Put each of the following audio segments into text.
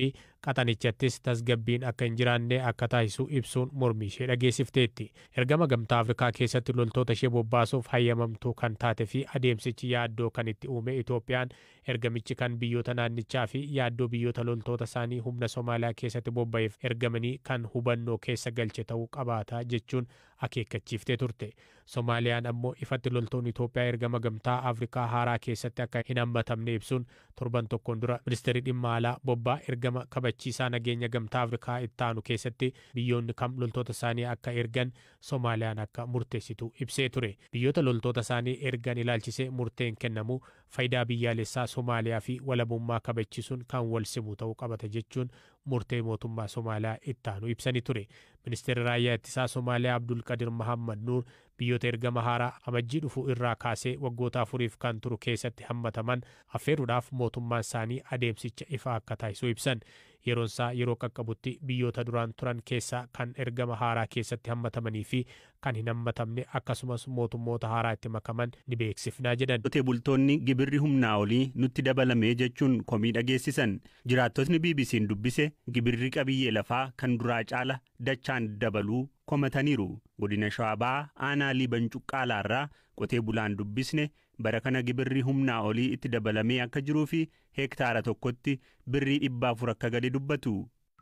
fi qaxanichattis tasgabbiin akka hin jiraanne akka taasisu ibsuun mormii ishee dhageessifteetti. Ergama Gamtaa Afrikaa keessatti loltoota ishee bobbaasuuf hayyamamtuu kan taate fi adeemsichi yaaddoo kan itti uume Itoophiyaan, ergamichi kan biyyoota naannichaa fi yaaddoo biyyoota loltoota isaanii humna Somaaliyaa keessatti bobba'eef ergamanii kan hubannoo keessa galche ta'uu qabaata jechuun akeekkachiiftee turte. Somaaliyaan ammoo ifatti loltoonni Itoophiyaa ergama Gamtaa Afrikaa haaraa keessatti akka hin hammatamne ibsuun, torban tokkoon dura ministeerri dhimma alaa bobbaa ergama kabachiisaa nageenya Gamtaa Afrikaa ittaanu keessatti biyyoonni kam loltoota isaanii akka ergan Somaaliyaan akka murteessitu ibsee ture. Biyyoota loltoota isaanii ergan ilaalchisee murteen kennamu faayidaa biyyaalessaa Somaaliyaa fi walabummaa kabachiisuun kan wal simu ta'uu qabata jechuun murtee mootummaa Somaaliyaa ittaanu ibsanii ture. Ministeerri raayyaa ittisaa Somaaliyaa Abdulqadir Mahammad Nuur biyyoota ergama haaraa Amajjii dhufu irraa kaasee waggoota 4f kan turu keessatti hammataman affeeruudhaaf mootummaan isaanii adeemsicha ifa akka taasisu ibsan. Yeroon isaa yeroo qaqqabutti biyyoota duraan turan keessaa kan ergama haaraa keessatti hammatamanii fi kan hin hammatamne, akkasumas mootummoota haaraa itti makaman ni beeksifnaa jedhan. Qotee bultoonni gibirri humnaa olii nutti dabalame jechuun komii dhageessisan. Jiraattotni BBC'n dubbise gibirri qabiyyee lafaa kan duraa caala dachaan dabaluu komataniiru. Godina Shawaa Bahaa aanaa Liiban Cuqqaalaarraa qotee bulaan dubbisne bara kana gibirri humnaa olii itti dabalamee akka jiruu fi heektaara tokkotti birrii 400 akka gale dubbatu.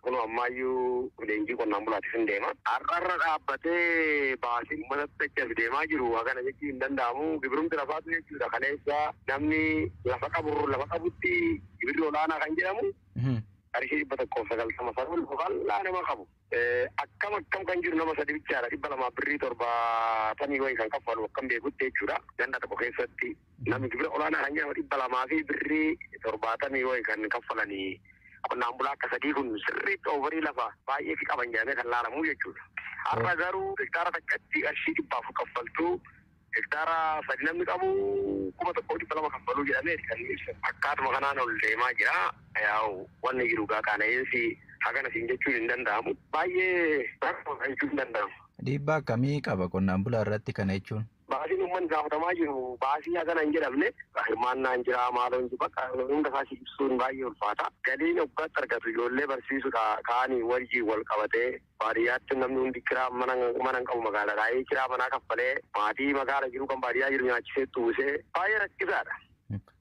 Kun ammayyuu leenjii qonnaan bulaatiif hin deema. Har'arra dhaabbatee baasii uummatatti achi as deemaa jiru kana jechuun hin danda'amu. Gibirumti lafaatu jechuudha. Kaleessa namni lafa qabu lafa qabutti gibirri olaanaa kan jedhamu qarshii 190 sanuun bal'aa nama qabu. Akkam akkam kan jiru nama sadi bichaadha. 200 birrii 70 wayi kan kaffalu akkam beekutti jechuudha. Ganda tokko keessatti namni gibira olaanaa kan jedhamu 200 fi birrii 70 wayi kan kaffalanii, qonnaan bulaa akka sadii kun sirriitti overii lafa baay'ee fi qaban jedhamee kan laalamu jechuudha. Har'a garuu hektaara takkatti qarshii 400 kaffaltuu, hektaara sadi namni qabu 1,200 kaffaluu jedhamee kan ibsa. Akkaatuma kanaan ol deemaa jira. Yaa'u wanni jiru gaa qaala'insi hagana siin jechuun hin danda'amu. Baay'ee rakkoo jechuun hin danda'amu. Dhiibbaa akkamii qaba qonnaan bulaa irratti kana jechuun? Baasiin uummanni gaafatamaa jiru baasii hagana hin jedhamne, hirmaannaan jira, maaloon jiru, bakka hunda isaa ibsuun baay'ee ulfaata. Galiin waggaatti argatu ijoollee barsiisuudha kaanii wajjin wal qabatee, baadiyyaatti namni hundi kiraa mana mana hin qabu, magaalaa taa'ee kiraa manaa kaffalee maatii magaala jiru kan baadiyyaa jiru nyaachisee tuusee baay'ee rakkisaadha.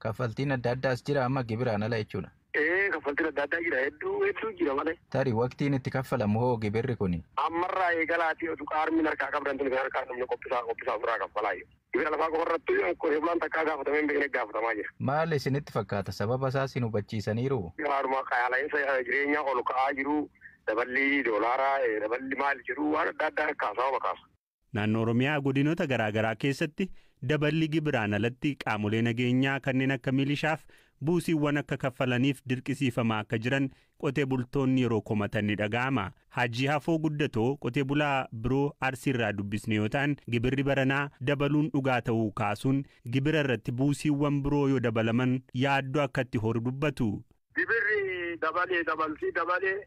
Kaffaltiin adda addaas jira amma gibiraan ala jechuudha. Ee, kaffaltiin adda addaa jira, hedduu hedduu jira malee. Tarii waqtiin itti kaffalamu hoo gibirri kuni? Ammarraa eegalaatii otu qaarmiin harkaa qabdan tun kan harkaa namni qophisaa qophisaa ofirraa kaffalaa jiru. Gibira lafaa qofarrattuu qotee bulaan takkaa gaafatamee hin beekne gaafatamaa jira. Maal isinitti fakkaata? Sababa isaa isin hubachiisaniiru? Haadhuma qaala'insa jireenyaa ol ka'aa jiru, daballi doolaaraa, daballi maal jiru, waan adda addaa sababa kaasa. Naannoo Oromiyaa godinoota garaa garaa keessatti daballi gibiraan alatti qaamolee nageenyaa kanneen akka milishaaf buusiiwwan akka kaffalaniif dirqisiifamaa akka jiran qotee bultoonni yeroo komatan ni dhaga'ama. Hajii Hafoo Guddatoo qotee bulaa biroo Arsiirraa dubbisne yoo ta'an, gibirri baranaa dabaluun dhugaa ta'uu kaasuun gibira irratti buusiiwwan biroo yoo dabalaman yaaddoo akka itti horu dubbatu. Gibirri dabalee, dabaltii dabalee,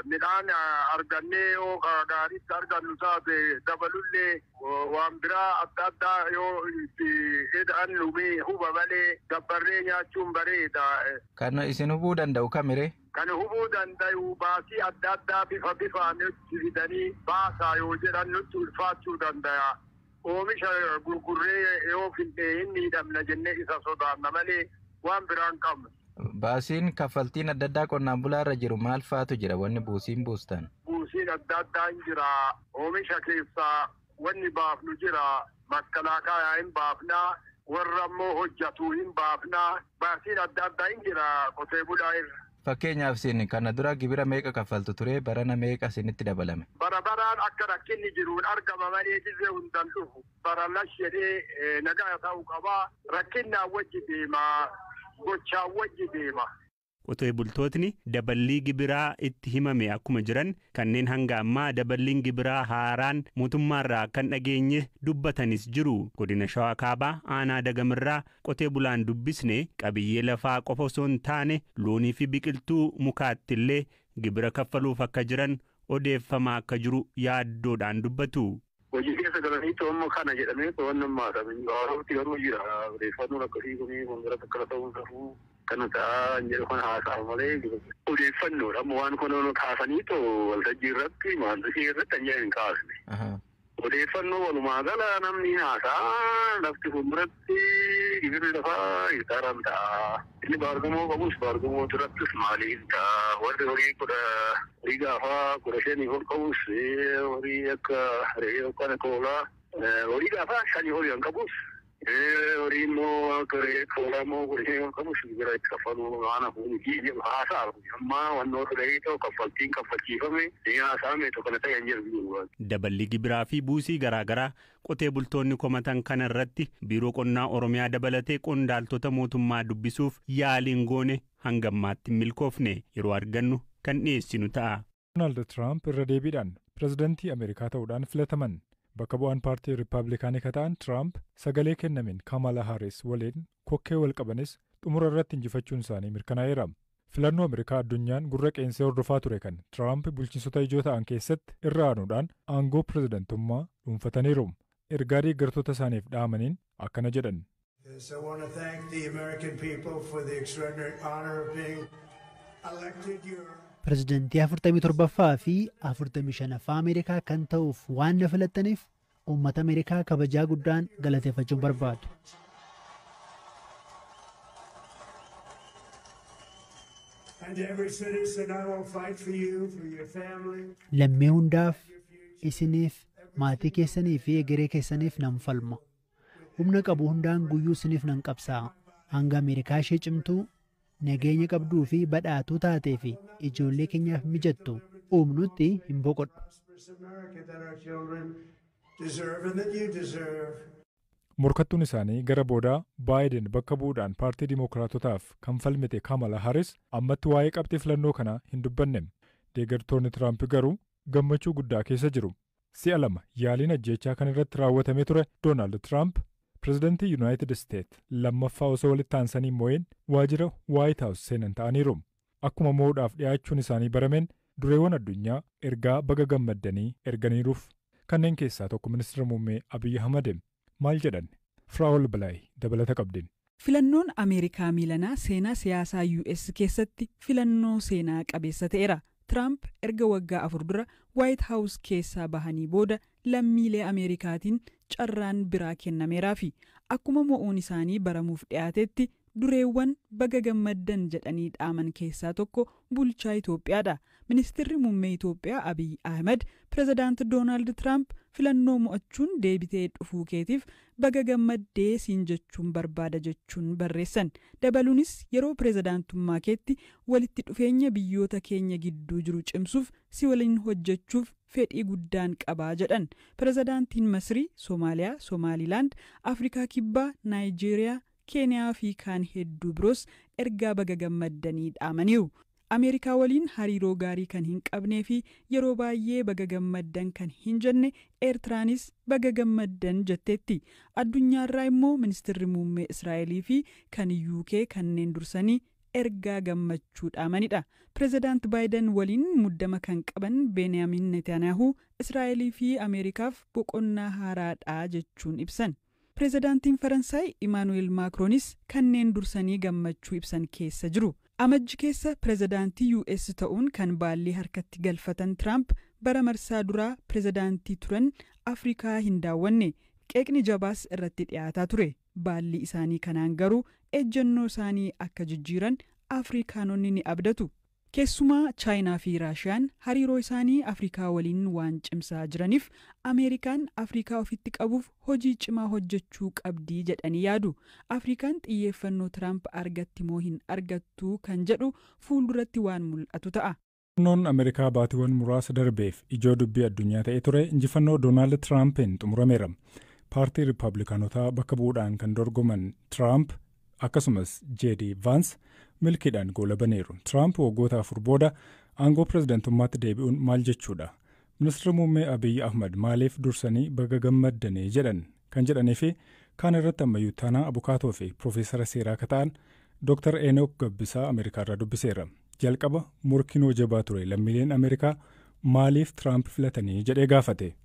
midhaan argannee yoo gaariitti argannu taate dabalullee, waan biraa adda addaa yoo itti hidhan lumee huba malee gabbarree nyaachuun bareeda. Kan isin hubuu danda'u kamire? Kan hubuu danda'u baasii adda addaa bifa bifaan nutti fidanii baasaa yoo jedhan nutti ulfaachuu danda'a. Oomisha gurgurree yoo fidne hin miidhamna jennee isa sodaanna malee waan biraan qabnu. Baasiin kaffaltiin adda addaa qonnaan bulaa irra jiru maal faatu jira wanni buusiin buustan? Buusiin adda addaa hin jira. Oomisha keessaa wanni baafnu jira. Makalaakaa hin baafnaa. Warra immoo hojjatu hin baafnaa. Baasiin adda addaa hin jira qotee bulaa irra. Fakkeenyaaf isin kana dura gibira meeqa kaffaltu ture? Barana meeqa isinitti dabalame? Bara baraan akka rakkinni jiruun argama malee dirree hundan dhufu. Bara lash jedhee nagaa ta'uu qabaa. Rakkinnaan wajji deema. Gochaan wajji deema. Qotee bultootni daballii gibiraa itti himame akkuma jiran, kanneen hanga ammaa daballiin gibiraa haaraan mootummaarraa kan dhageenye dubbatanis jiru. Godina Shawaa Kaabaa aanaa Dagamirraa qotee bulaan dubbisne qabiyyee lafaa qofa osoo hin taane loonii fi biqiltuu mukaatti illee gibira kaffaluuf akka jiran odeeffamaa akka jiru yaaddoodhaan dubbatu. Hojii keessa galanii to'annoo kana jedhamee to'annoon maadha. Haaromti garuu jira. Odeeffannoon akkasii kun gara takka ta'uu safuu. Akkana ta'a jedhu kana haasa'a malee odeeffannoodha. Amma waan kun kaasaniitu waltajjii irratti maantisii irratti an hin kaasne. Odeeffannoo walumaa gala namni haasa'a lafti fuulduratti gibirri lafaa hektaaraan ta'a. Inni baargamoo qabus baargamoo durattis maaliif ta'a? Warri horii kudha horii gaafaa 15 ol qabus horii akka re'ee yookaan akka hoolaa horii gaafaa 5 ol kan qabus horii immoo akka re'ee hoolaa immoo 15 ol qabus gibira itti kaffaluu waan hafuun miti jedhu haasa'a. Amma wannoota gahii ta'u kaffaltiin kaffalchiifame ni haasa'ame tokko na ta'e hin jiru. Daballi gibiraa fi buusii garaagaraa qotee bultoonni komatan kana irratti biiroo qonnaa Oromiyaa dabalatee qondaaltota mootummaa dubbisuuf yaaliin goone hanga ammaatti hin milkoofne yeroo argannu kan dhiyeessinu ta'a. Doonaald Tiraamp irra deebiidhaan pirezidantii Ameerikaa ta'uudhaan filataman. Bakka bu'aan paartii Riippaabilikaanii kan ta'an Tiraamp sagalee kennameen Kamala Haaris waliin kokkee wal qabanis xumura irratti injifachuun isaanii mirkanaa'eera. Filannoo Ameerikaa addunyaan gurra qeensee hordofaa ture kan Tiraamp bulchiinsota ijoo ta'an keessatti irra aanuudhaan aangoo pirezidantummaa dhuunfataniiru. Ergaa deeggartoota isaaniif dhaamaniin akkana jedhan. Yes, I want to thank the American people for the extraordinary honor of being elected your Pirezidantii 47ffaa fi 45ffaa Ameerikaa kan ta'uuf waan na filattaniif uummata Ameerikaa kabajaa guddaan galateeffachuun barbaadu. And to every citizen, I will fight for you, for your family. Lammii hundaaf, isiniif, maatii keessanii fi egeree keessaniif nan falma. Humna qabu hundaan guyyuu isiniif nan qabsaa'a. Hanga Ameerikaa ishee cimtuu, nageenya qabduu fi badhaatuu taatee fi ijoollee keenyaaf mijattu uumnutti hin boqodhu. Prosperous America that our children deserve and that you deserve. Morkattuun isaanii gara boodaa Baayiden bakka bu'uudhaan paartii Dimookiraatotaaf kan falmite Kamala Harris ammatti waa'ee qabxii filannoo kanaa hin dubbanne. Deeggartoonni Tiraamp garuu gammachuu guddaa keessa jiru. Si'a lama yaaliin ajjeechaa kan irratti raawwatamee ture Doonaald Tiraamp pirezidantii Yuunaayitid Isteet lammaffaa osoo walitti aansanii moo'een waajjira Waayit Haawus seenan ta'aniiru. Akkuma moo'uudhaaf dhi'aachuun isaanii barameen dureewwan addunyaa ergaa baga gammaddanii erganiiruuf. Kanneen keessaa tokko ministeera muummee Abiyyi Ahmad maal jedhan? Firaa'ol Bilaay dabalata qabdin. Filannoon Ameerikaa miilanaa seenaa siyaasaa US keessatti filannoo seenaa qabeessa ta'eera. Tiraamp erga waggaa 4 dura Waayit Haawus keessaa bahanii booda lammiilee Ameerikaatiin carraan biraa kennameeraafi akkuma mo'uun isaanii baramuuf dhiyaatetti dureewwan baga gammaddan jedhanii dhaaman keessaa tokko bulchaa Itoophiyaadha. Ministeerri muummee Itoophiyaa Abiy Ahmed pirezidaant Doonaald Tiraamp filannoo mo'achuun deebitee dhufuu keetiif baga gammaddee siin jechuun barbaada jechuun barreessan. Dabaluunis yeroo pirezidaantummaa keetti walitti dhufeenya biyyoota keenya gidduu jiru cimsuuf si waliin hojjechuuf fedhii guddaan qabaa jedhan. Pirezidaantiin Masrii, Soomaaliyaa, Somaalilaand, Afrikaa Kibbaa, Naayijeeriyaa, Keeniyaa fi kaan hedduu biroos ergaa baga gammaddanii dhaamaniiru. Ameerikaa waliin hariiroo gaarii kan hin qabnee fi yeroo baay'ee baga gammaddan kan hin jenne Eertiraanis baga gammaddan jetteetti. Addunyaarraa immoo ministeerri muummee Israa'elii fi kan UK kanneen dursanii ergaa gammachuu dhaamanidha. Pirezidaant Baayiden waliin muddama kan qaban Beeniyaamin Netanyaahuu Israa'elii fi Ameerikaaf boqonnaa haaraadha jechuun ibsan. Pirezidaantiin Faransaay Imaanu'eel Maakiroonis kanneen dursanii gammachuu ibsan keessa jiru. Amajji keessa pirezidaantii US ta'uun kan baallii harkatti galfatan Tiraamp bara marsaa duraa pirezidaantii turan Afrikaa hin daawwanne. Qeeqni jabaas irratti dhiyaataa ture. Baalli isaanii kanaan garuu ejjennoo isaanii akka jijjiiran Afrikaanonni ni abdatu. Keessumaa Chaayinaa fi Raashiyaan hariiroo isaanii Afrikaa waliin waan cimsaa jiraniif Ameerikaan Afrikaa ofitti qabuuf hojii cimaa hojjechuu qabdii jedhanii yaadu. Afrikaan xiyyeeffannoo Tiraamp argatti moo hin argattu kan jedhu fuulduratti waan mul'atu ta'a. Filannoon Ameerikaa baatiiwwan muraasa darbeef ijoo dubbii addunyaa ta'ee ture injifannoo Doonaald Tiraampiin xumurameera. Paartii Riippaabilikaanotaa bakka bu'uudhaan kan dorgoman Tiraamp akkasumas J.D. Vance milkiidhaan goolabaniiru. Tiraamp waggoota 4 booda aangoo pirezidantummaatti deebi'uun maal jechuudha? Ministeerri muummee Abiyyi Ahmad maaliif dursanii baga gammaddanii jedhan kan jedhanii fi kaan irratti ammayyuu taanaa abukaatoo fi piroofeesara seeraa akka ta'an Dr. Enook Gabbisaa Ameerikaarraa dubbiseera. Jalqaba morkinoo jabaa ture lammiileen Ameerikaa maaliif Tiraamp filatanii jedhee gaafate.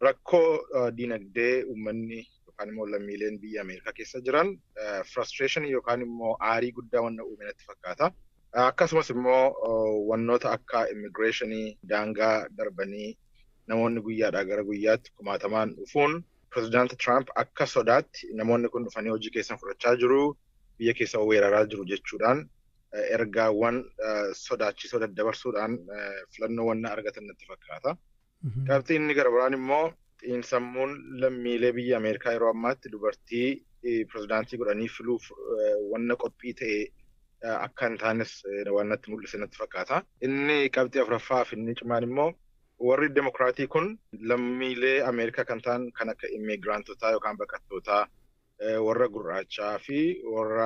Rakkoo dinagdee uummanni yookaan immoo lammiileen biyya Ameerikaa keessa jiran frustration yookaan immoo aarii guddaa wanna uume natti fakkaata. Akkasumas immoo wannoota akka immigrationii daangaa darbanii namoonni guyyaadhaa gara guyyaatti kumaatamaan dhufuun Pireezidaanti Tiraamp akka sodaatti namoonni kun dhufanii hojii keessan fudhachaa jiru, biyya keessa weeraraa jiru jechuudhaan ergaawwan sodaachisoo daddabarsuudhaan filannoo wanna argatan natti fakkaata. Qabxiin inni gara biraan immoo xiinsammuun lammiilee biyya Ameerikaa yeroo ammaatti dubartii pireezidaantii godhanii filuuf wanna qophii ta'e akka hin taanes waan natti mul'ise natti fakkaata. Inni qabxii afuraffaa fi inni cimaan immoo warri Demokiraatii kun lammiilee Ameerikaa kan ta'an kan akka immiigiraantotaa yookaan baqattootaa, warra gurraachaa fi warra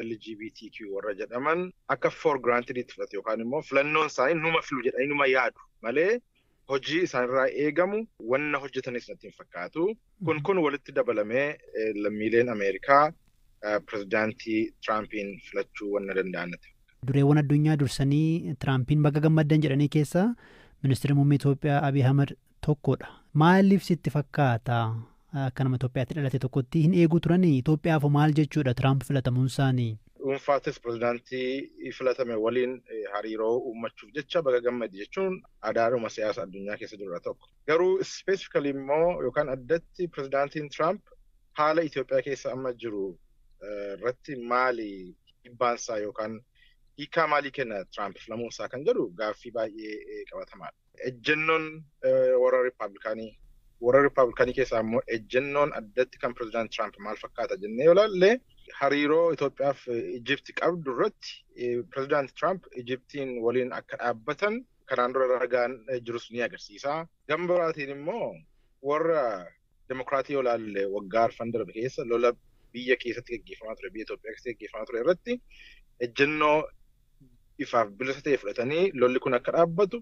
LGBTQ warra jedhaman akka for granted itti fudhatu yookaan immoo filannoon isaanii numa filu jedhanii numa yaadu malee hojii isaanirraa eegamu wanna hojjetanis natti hin fakkaatu. Kun walitti dabalamee lammiileen Ameerikaa pireezidaantii Tiraampiin filachuu wanna danda'an natti. Dureewwan addunyaa dursanii Tiraampiin baga gammaddan jedhanii keessaa Ministeerri Muummee Itoophiyaa Abiy Ahmed tokkodha. Maaliif sitti fakkaata? Akka nama Itoophiyaatti dhalate tokkotti hin eeguu turanii? Itoophiyaaf maal jechuudha Tiraamp filatamuun isaanii? Dhuunfaattis pireezidaantii filatame waliin hariiroo uummachuuf jecha baga gammadi jechuun aadaadhuma siyaasa addunyaa keessa jirudha tokko. Garuu specifically immoo yookaan addatti pireezidaantiin Tiraamp haala Itoophiyaa keessa amma jiru irratti maali dhibbaansaa yookaan hiikaa maalii kenna Tiraamp filamuunsaa kan jedhu gaaffii baay'ee qabatamaadha. Ejjennoon warra Rippaabilikaanii keessaa immoo ejjennoon addatti kan pireezidaant Tiraamp maal fakkaata jennee yoo ilaalle, hariiroo Itoophiyaa fi Ijipti qabdu irratti pireezidaant Tiraamp Ijiptiin waliin akka dhaabbatan kanaan dura ragaan jirus ni agarsiisa. Gama biraatiin immoo warra Demokiraatii yoo ilaalle, waggaa 4 darbe keessa lola biyya keessatti gaggeeffamaa ture, biyya Itoophiyaa keessatti gaggeeffamaa ture irratti ejjennoo ifaaf bilisa ta'e fudhatanii lolli kun akka dhaabbatu,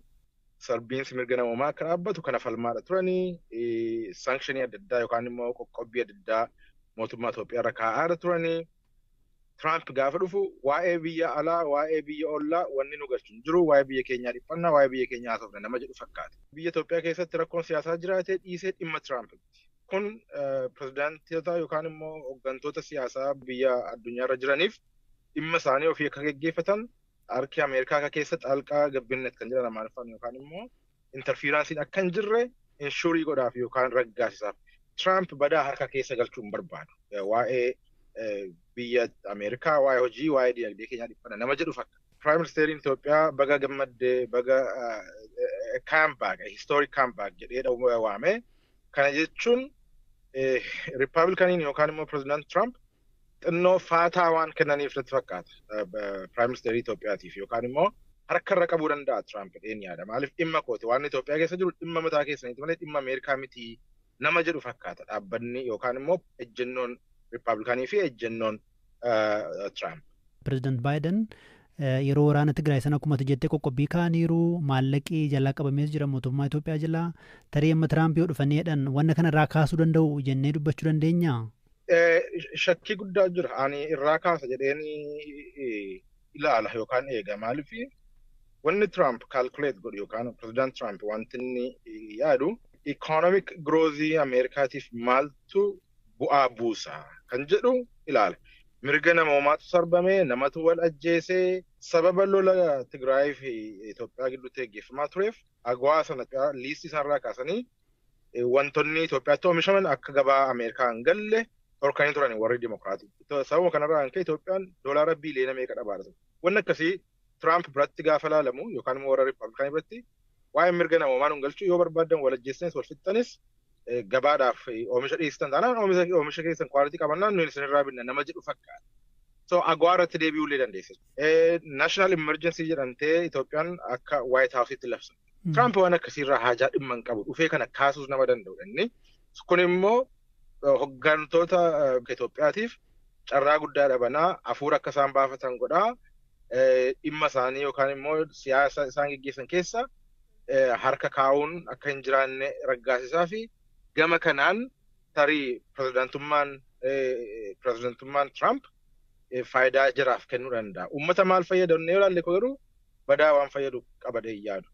sarbiinsi mirga namoomaa akka dhaabbatu kana falmaadha turanii, sanctionii adda addaa yookaan immoo qoqqobbii adda addaa mootummaa Itoophiyaa irra kaa'aadha turanii. Tiraamp gaafa dhufu waa'ee biyya alaa, waa'ee biyya ollaa wanni nu galchu hin jiru, waa'ee biyya keenyaa dhiphannaa, waa'ee biyya keenyaa haasofna nama jedhu fakkaata. Biyya Itoophiyaa keessatti rakkoon siyaasaa jiraatee dhiisee dhimma Tiraamp. Kun pirezidaantota yookaan immoo hooggantoota siyaasaa biyya addunyaarra jiraniif dhimma isaanii ofii akka geggeeffatan, harki Ameerikaa akka keessa xaalqaa gabbinnet kan jedhan Amaariffaan yookaan immoo interferenceiin akka hin jirre ensure godhaaf yookaan raggaasisaaf. Tiraamp badaa harka keessa galchuu hin barbaadu. Waa'ee biyya Ameerikaa, waa'ee hojii, waa'ee dinagdee keenyaa dhiphana nama jedhu fakkaata. Prime Ministeriin Itoophiyaa baga gammaddee, baga comeback, historic comeback jedhee waame. Kana jechuun Rippaabilikaniin yookaan immoo Pireezidaant Tiraamp xinnoo faataa waan kennaniif natti fakkaata. Prime Ministeerii Itoophiyaatiif yookaan immoo harka irra qabuu danda'a Tiraamp jedheen yaada. Maaliif dhimma kooti, waan Itoophiyaa keessa jiru dhimma mataa keessaniiti malee dhimma Ameerikaa miti nama jedhu fakkaata dhaabbanni yookaan immoo ejjennoon Rippaabilikanii fi ejjennoon Tiraamp. Pireezidaant Baayiden yeroo waraana Tigraay sana akkuma jettee qoqqobbii kaa'aniiru, maallaqii jalaa qabamees jira mootummaa Itoophiyaa jalaa. Tarii amma Tiraamp yoo dhufaniidhaan wanna kana irraa kaasuu danda'u jennee dubbachuu dandeenyaa? Shakkii guddaa jira. Ani irraa kaasa jedheen ilaala yookaan eega. Maaliif wanni Tiraamp calculate godhu yookaan pireezidaant Tiraamp wanti inni yaadu economic growth Ameerikaatiif maaltu bu'aa buusa kan jedhu ilaala. Mirga namoomaatu sarbame, namatu wal ajjeesee, sababa lola Tigraay fi Itoophiyaa gidduutti gaggeeffamaa tureef AGOA sana liistii isaarraa kaasanii wantoonni Itoophiyaatti oomishaman akka gabaa Ameerikaa hin galle dhorkanii turan warri Dimokiraatii. Sababa kanarraa kan ka'e Itoophiyaan doolaara biiliyoona meeqa dhabaadha. Wanni akkasii Tiraamp biratti gaafa ilaalamu yookaan immoo warra Rippaabilikaanii biratti waa'ee mirga namoomaa nu galchuu yoo barbaadan, wal ajjeessanis wal fixxanis, gabaadhaaf oomisha dhiyeessitan taanaan, oomisha keessan quality qabannaan nuyi isinirraa binna nama jedhu fakkaata. So AGOA irratti deebi'uu illee dandeessa. National emergency jedhamtee Itoophiyaan akka White House-itti labsan. Tiraamp waan akkasiirraa haajaa dhimma hin qabu. Dhufee kana kaasuus nama danda'u inni. Kun immoo hoggantoota Itoophiyaatiif carraa guddaa dhabanaa, hafuura akka isaan baafatan godhaa. Dhimma isaanii yookaan immoo siyaasa isaan geggeessan keessa harka kaa'uun akka hin jiraanne raggaasisaa fi gama kanaan tarii pirezidaantummaan Tiraamp faayidaa jiraaf kennuu danda'a. Uummata maal fayyadu yoo ilaalle garuu badaa waan fayyadu qabadee yaadu.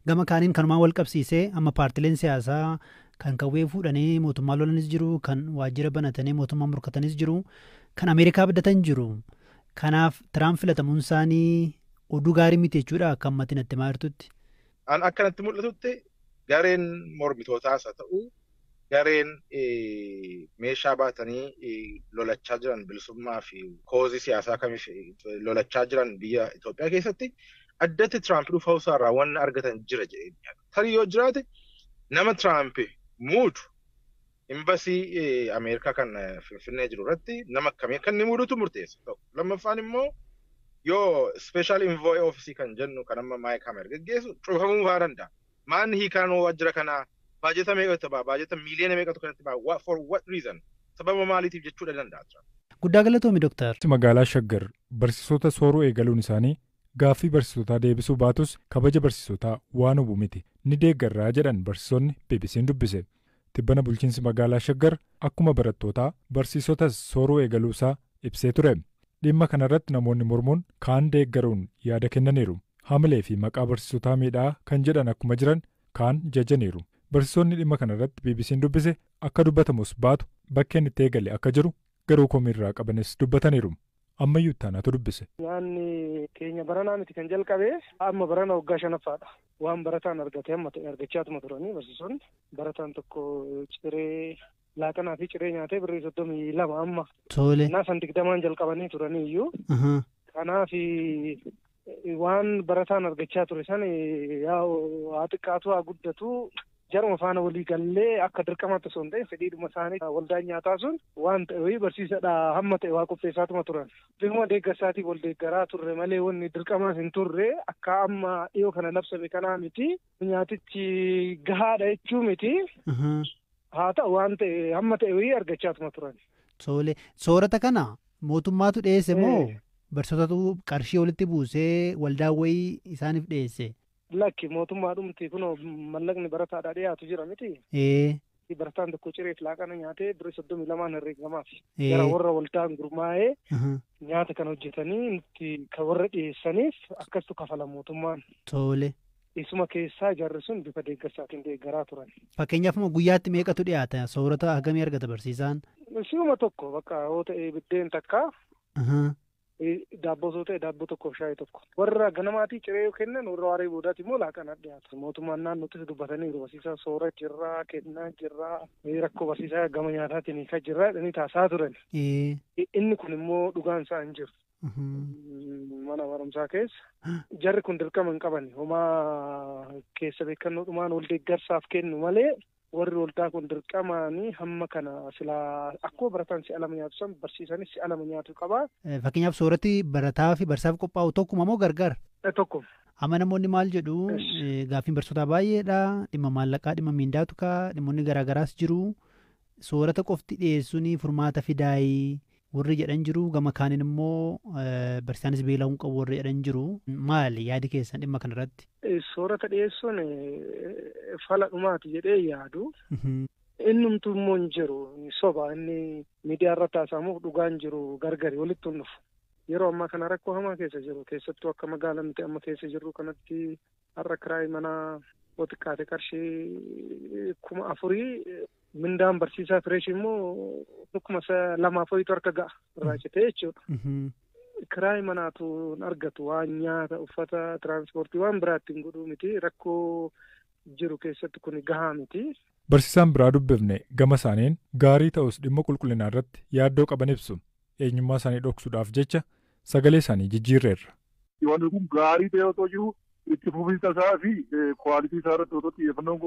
Gama kaaniin kanumaan wal qabsiisee amma paartileen siyaasaa Kan qawwee fuudhanii mootummaa lolanis jiru, kan waajjira banatanii mootummaa morkatanis jiru, kan Ameerikaa abdatan jiru. Kanaaf Tiraamp filatamuun isaanii oduu gaarii miti jechuudha akka ammatti natti himaa jirtutti. An akkanatti mul'atutti gareen mormitootaas haa ta'u gareen meeshaa baatanii lolachaa jiran bilisummaa fi cause siyaasaa kamiif lolachaa jiran biyya Itoophiyaa keessatti addatti Tiraamp dhufuu isaarraa wanna argatan jira jedhee. Tarii yoo jiraate nama Tiraamp muudu embassy Ameerikaa kan Finfinnee jiru irratti nama akkamii akka inni muudutu murteessa. Lammaffaan immoo yoo special envoy office kan jennu kan amma Mike Hammer geggeessu cufamuu fa'aa danda'a. Maanni hiikaan waajjira kanaa baajeta meeqatu ba'a, baajeta miiliyoona meeqatu kanatti ba'a, for what reason, sababa maaliitiif jechuudha danda'a. Guddaa galatoomi, Dooktar. Magaalaa Shaggar barsiisota sooruu eegaluun isaanii gaaffii barsiisotaa deebisuu baatus kabaja barsiisotaa waan hubu miti, ni deeggarraa jedhan barsiisonni BBC'n dubbise. Tibbana bulchiinsi magaalaa Shaggar akkuma barattootaa barsiisotas sooruu eegaluusaa ibsee ture. Dhimma kanarratti namoonni mormuun kaan deeggaruun yaada kennaniiru. Hamilee fi maqaa barsiisotaa miidhaa kan jedhan akkuma jiran kaan jajaniiru. Barsiisonni dhimma kanarratti BBC'n dubbise akka dubbatamus baatu bakkeen itti eegale akka jiru garuu komiirraa qabanis dubbataniiru. Ammayyuu ittaanaatu dubbise. Nyaanni keenya baranaa miti kan jalqabe, amma barana waggaa shanaffaadha. Waan barataan argate amma ta'e argachaatuma turanii barsiisonni. Barataan tokko ciree, laaqanaa fi ciree nyaatee birrii 32 amma. Tole. Naa san 20n jalqabanii turanii iyyuu. Kanaaf waan barataan argachaa ture san yaa haa xiqqaatu haa guddatu jaruma faana walii gallee akka dirqamaatti osoo hin ta'in fedhiidhuma isaanii waldaan nyaataa sun waan ta'e wayii barsiisadha hamma ta'e waa qopheessaatuma turan. Bifuma deeggarsaatiif wal deeggaraa turre malee wanni dirqamaas hin turre, akka amma dhiyoo kana labsame kanaa miti. Nyaatichi gahaadha jechuu miti. Haa ta'u, waan ta'e hamma ta'e wayii argachaatuma turan. Tole, soorata kana mootummaatu dhiyeesse moo barsiisotatu qarshii walitti buusee waldaa wayii isaaniif dhiyeesse? Lakki, mootummaadhumti kunoo mallaqni barataadhaa dhiyaatu jira miti. Barataan tokko cireef laaqana nyaatee birrii 32n herreegamaaf. Gara warra waldaan gurmaa'ee nyaata kan hojjetanii nutti kan warra dhiyeessaniif akkastu kafala mootummaan. Tole. Isuma keessaa jarri sun bifa deeggarsaatiin deeggaraa turan. Fakkeenyaaf guyyaatti meeqatu dhiyaata? Soorata hagamii argata barsiisaan? Si'uma tokko bakka yoo ta'e biddeen takka. Daabboo osoo ta'e daabboo tokkoof shaayii tokko. Warra ganamaatii ciree yoo kennan, warra waaree boodaati immoo laaqana dhiyaata. Mootummaan naannootis dubbataniiru, barsiisaa soora jirraa kennaa jirraa, rakkoo barsiisaa gama nyaataatiin hiikaa jirraa jedhanii taasaa turan. Inni kun immoo dhugaan isaa hin jiru. Mana barumsaa keessa jarri kun dirqama hin qaban, homaa keessa beekannoodhumaan wal deeggarsaaf kennu malee warri waldaa kun dirqamaanii hamma kana silaa akkuma barataan si'a lama nyaatu san barsiisanis si'a lama nyaatu qaba. Fakkeenyaaf sooratti barataa fi barsiisaaf qophaa'u tokkuma moo gargar? Tokko. Amma namoonni maal jedhu, gaaffiin barsiisotaa baay'eedha, dhimma maallaqaa, dhimma miindaatu ka'a, dhimmoonni garaagaraas jiru. Soorata qofti dhiyeessuun furmaata fidaayii warri jedhan jiru, gama kaaniin immoo barsiisaanis beela'uu qabu warri jedhan jiru. Maali yaadi keessan dhimma kanarratti? Soorata dhiyeessuun fala dhumaati jedhee yaadu. Innumtuu immoo hin jiru, soba inni miidiyaa irratti haasa'amuuf dhugaan jiru gargari walitti hin dhufu. Yeroo ammaa kana rakkoo hamaa keessa jiru, keessattuu akka magaalaa nuti amma keessa jirru kanatti har'a kiraayii manaa yoo xiqqaate qarshii 4,000, mindaan barsiisaa fresh immoo 2,000 wayiitu harka ga'a irraa citee jechuudha. Kiraayii manaatu hin argatu, waan nyaata, uffata, tiraanspoortii waan biraatti hin godhuu miti, rakkoo jiru keessatti kun gahaa miti. Barsiisaan biraa dubbifne gama isaaniin gaarii ta'us dhimma qulqullinaa irratti yaaddoo qaban ibsu. Eenyummaa isaanii dhoksuudhaaf jecha sagalee isaanii jijjiirreerra. Wanti kun gaarii ta'e otoo jiru itti fufiinsa isaa fi quality isaa irratti otoo xiyyeeffannoon godhamee.